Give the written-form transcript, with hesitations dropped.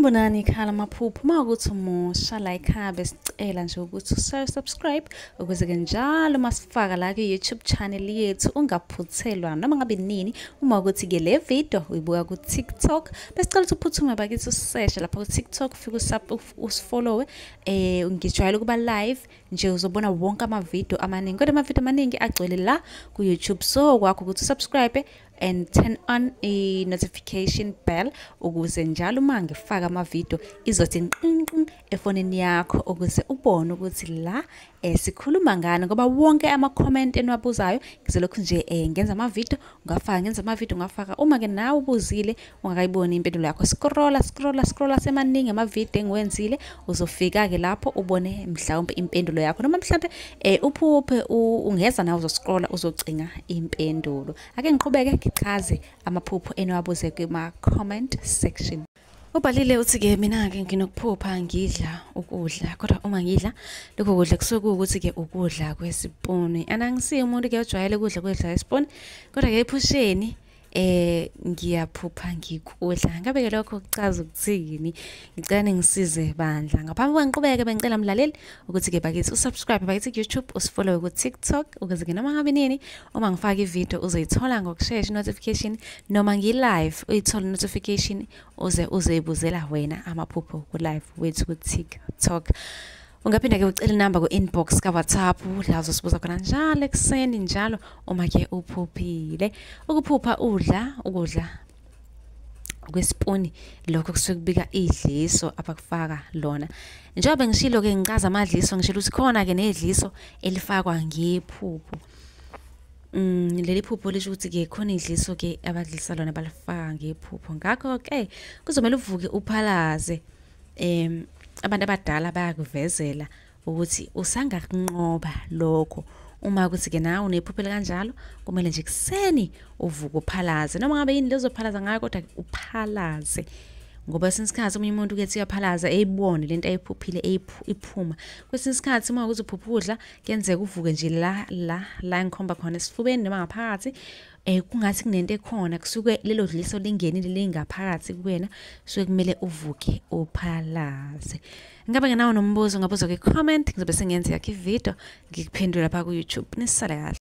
Sanibonani ekhaya lamaphupho. Uma ukuthi umusha la ekhaya besicela nje ukuthi usubscribe ukuze-ke njalo uma sifaka la kwi-YouTube channel yethu ungaphuthelwa noma ngabe nini. Uma ukuthi-ke le video uyibuka ku-TikTok, besicela ukuthi uphuthume bakithi useshe lapha ku-TikTok, ufike usifollowe. Ngijwayele ukuba live nje, uzobona wonke amavidiyo amaningi, kodwa amavidiyo amaningi agcwele la ku-YouTube. So kwakho ukuthi usubscribe and turn on i-notification bell ukuze njalo uma ngifaka amavidiyo izothi nqinqin efonini yakho, ukuze ubone ukuthi la sikhuluma ngani, ngoba wonke ama-comment eniwabuzayo ngizolokhu nje ngenza amavidiyo ngafaka, ngenza amavidiyo ngafaka. Uma-ke nawe ubuzile ungakayiboni impendulo yakho, scrolla scrolla scrolla, semaningi amavidiyo engiwenzile, uzofika-ke lapho ubone mhlawumbe impendulo yakho, noma mhlawumbe uphuphe ungeza nawe uzoscrolla uzocinga impendulo. Ake ngiqhubeke ngichaze amaphupho eniwabuze kuma-comment section. Ubhalile uthi-ke, mina-ke nginokuphupha ngidla ukudla, kodwa uma ngidla lokho kudla kusuke kuwukuthi-ke ukudla kwesipuni, and angisiye umuntu-ke ojwayele ukudla kwedla isipuni, kodwa-ke ephusheni ngiyaphupha ngikudla. Ngabe-ke lokho kuchaza ukuthini? Ngicela ningisize bandla. Ngaphambi kokuba ngiqhubeke, bengicela mlaleli ukuthi-ke bakithi usubscribe bakithi ku-YouTube, usifollowe ku-TikTok, ukuze-ke noma ngabe nini uma ngifaka ividiyo uzoyithola ngokushesha i-notification, noma ngi-live uyithole i-notification uze uzoyibuzela wena amaphupho ku-live wethu ku-TikTok. Ungaphinda-ke ucele inamba ku-inbox ka-WhatsApp la uzosibuza khona njalo ekuseni njalo uma-ke uphuphile. Ukuphupha udla ukudla kwesipuni, lokho kusuke kubika idliso abakufaka lona. Njengoba ngishilo-ke ngichaza amadliso, ngishilo ukuthi khona-ke nedliso elifakwa ngephupho. Leli phupho lisho ukuthi-ke khona idliso-ke abadlisa lona balifaka ngephupho. Ngakho-ke kuzomele uvuke uphalaze. Abantu abadala bayakuvezela ukuthi usangakunqoba lokho. Uma ukuthi-ke nawe unephupho elikanjalo, kumele nje kuseni uvuke uphalaze, noma ngabe yini lezophalaza ngayo, kodwa uphalaze, ngoba kwesinye isikhathi omunye umuntu ukethi uyaphalaza eyibone lento ayiphuphile iphuma. Kwesinye isikhathi uma ukuthi uphupha udla, kuyenzeka uvuke nje la la la engikhomba khona esifubeni noma ngaphakathi, kungathi kunento ekhona, kusuke lelo dliso lingenile lingaphakathi kuwena, kusuke kumele uvuke uphalaze. Ngabe nawe nombuzo, ungabuza kwi-comment, ngizobe sengenza yakho ividiyo ngikuphendula lapha ku-YouTube. Nisale kahle.